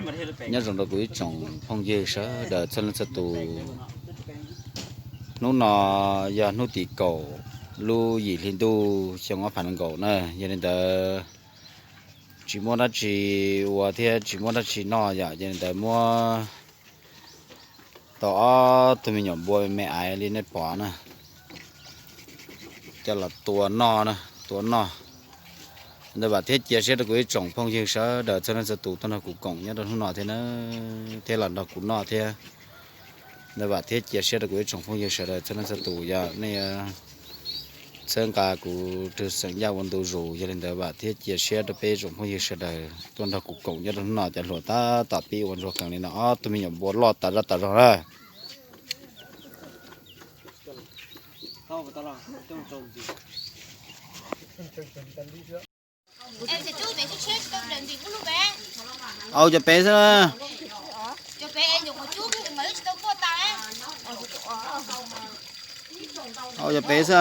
Nyob zoo rau kuv ib tsoom phooj ywg sawv daws txhua leej txhua tus. Hnub no yog hnub tim kaum lub yim hli ntuj xyoo ob phav nees nkaum na, yog li ntawd tsis muaj dab tsi ua thiab tsis muaj dab tsi noj yom, yog li ntawd muab tau ob tug me nyuam npua me me aiv li nej pom na, coj los tua noj na, tua noj. Ntawd vam thiab cia siab rau kuv ib tsoom phooj ywg sawv daws txhua leej txhua tus tuaj nrog kuv koom nyob rau hnub no thiab na, thiab los nrog kuv noj thiab. Ntawd vam thiab cia siab rau kuv ib tsoom phooj ywg sawv daws txhua leej txhua tus, yog nej txhawb nqa kuv rwg xeem Yaj ua ntu zus, yog li ntawd vam thiab cia siab rau peb ib tsoom phooj ywg sawv daws tuaj nrog kuv koom nyob rau hnub no cov hluas tab tom pib ua ntsuag qees li no, ob tug me nyuam npua loj tas zog tas zog na. Au cov pem xwb na. Au cov pem xwb.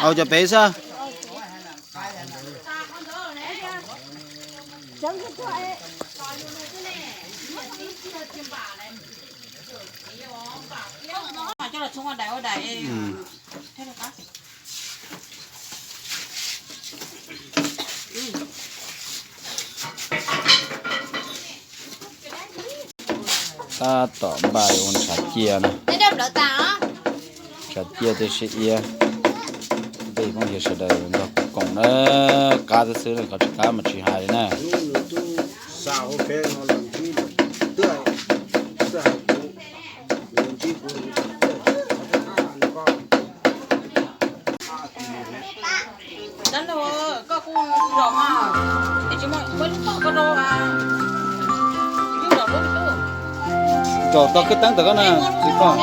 Au cov pem xwb. Tab tom npaj ua ntshav ciaj na. Ntshav ciaj tib si iab. Peb phooj ywg sawv daws nrog kuv koom na, qab xwb xwb, qhov tsis qab mas tsis hais li na. Zaum tau kwj teeb tau koj na, txiv pog.